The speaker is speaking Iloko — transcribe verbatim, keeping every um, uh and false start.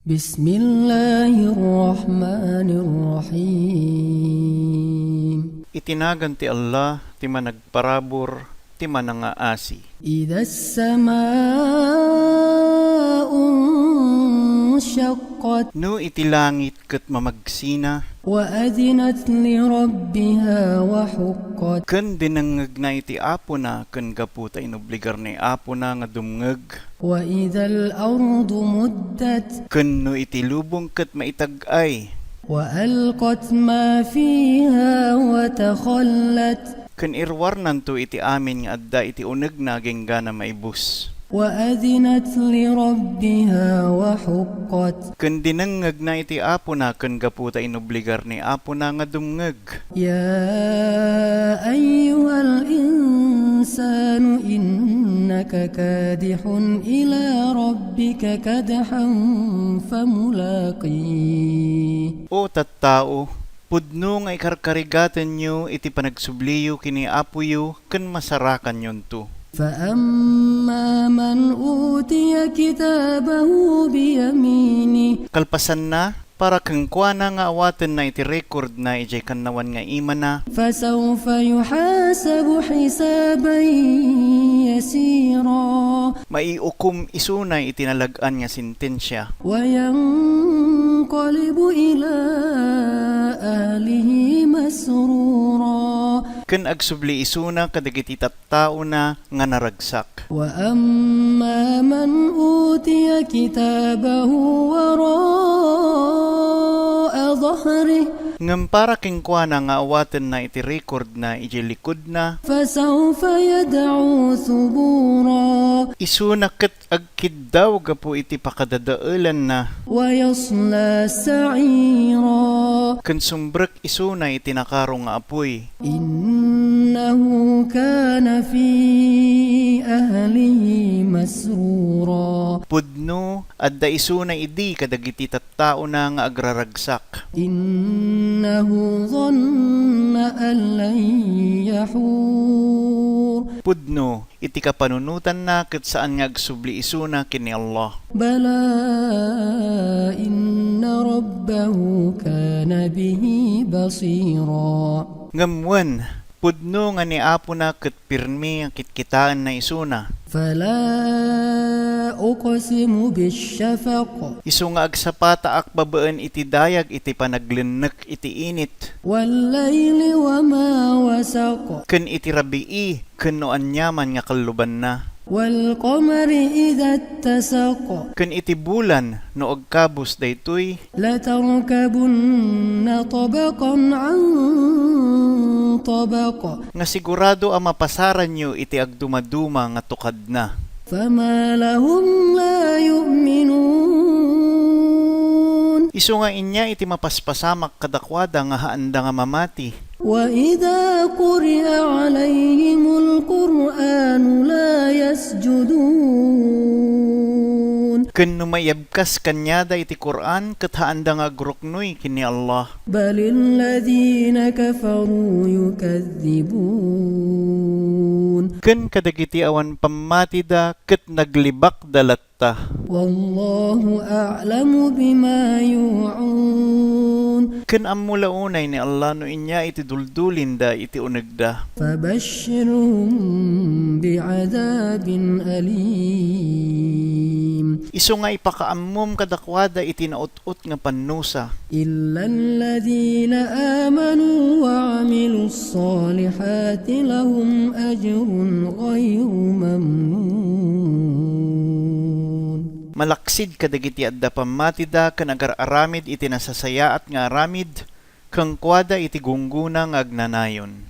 بسم الله الرحمن الرحيم. Iti nagan ti Allah, ti Managparabur, ti Manangaasi. إذا السماء انشقت. No iti langit ket mamagsina. وأذنت لربها وحقت. Ken dinengngegna iti apona ken gapu ta inobligar ni apona nga dumngeg. وإذا الأرض مدت. Ken no iti lubong ket maitag-ay. وألقت ما فيها وتخلت. Ken iruarnanto iti amin nga adda iti unegna agingga maibus. وأذنت لربها وحقت. Ken dinengngegna iti apona ken gapu ta inobligar ni apona nga dumngeg. يا أيها الإنسان إنك كادح إلى ربك كدحا فملاقيه. O tattao, pudno nga ikarkarigatenyo iti panagsubliyo ken ni Apoyo ken masarakanyonto. فأما من أوتي كتابه بيمينه. Kalpasanna, para kenkuana nga awatenna iti rekordna idiay kannawan nga imana. فسوف يحاسب حسابا يسيرا. Maiukom isuna iti nalag-an nga sentensia. وينقلب إلى أهله مسرورا. Ken agsubli isuna kadagiti tattaona nga naragsak. وأما من أوتي كتابه وراء ظهره. Ngem para kenkuana nga awatenna iti rekordna idiay likudna. فسوف يدعو ثبورا. Isuna ket agkiddaw gapu iti pakadadaelanna. ويصلى سعيرا. Ken sumbrek isuna iti nakaro nga apuy. إنه كان في أهله مسرورا. Pudno, adda isuna idi kadagiti tattaona nga agraragsak. إنه ظن أن لن يحور. Pudno, iti kapanunotanna ket saan nga agsubli isuna ken ni Allah. بلى إن ربه كان به بصيرا. Ngem wen, pudno nga ni Apona ket pirmi nga kitkitaenna isuna. فلا أقسم بالشفق. Isu nga agsapataak babaen iti dayag iti panaglennek iti init. والليل وما وسق. Ken iti rabii ken no aniaman nga kallubanna. والقمر إذا اتسق. Ken iti bulan no agkabus daytoy. لتركبن طبقا عن طبق. Nga sigurado a mapasaranyo iti agdumaduma nga tukadna. فما لهم لا يؤمنون. Isu nga ania iti mapaspasamak kadakuada nga haanda nga mamati? وإذا قرئ عليهم القرآن لا يسجدون. Ken no maiyabkas kaniada iti Qur'an, ket haanda nga agruknoy ken ni Allah. بل الذين كفروا يكذبون. Ken kadagiti awan pammatida ket naglibakda latta. والله أعلم بما يوعون. Ken ammo la unay ni Allah no ania iti duldulinda iti unegda. فبشرهم بعذاب أليم. Isu nga ipakaammom kadakuada iti naut-ot nga pannusa. إلا الذين آمنوا وعملوا الصالحات لهم أجر غير ممنون. Malaksid kadagiti adda pammatida ken agar-aramid iti nasasayaat nga aramid, kenkuada iti gunggona nga agnanayon.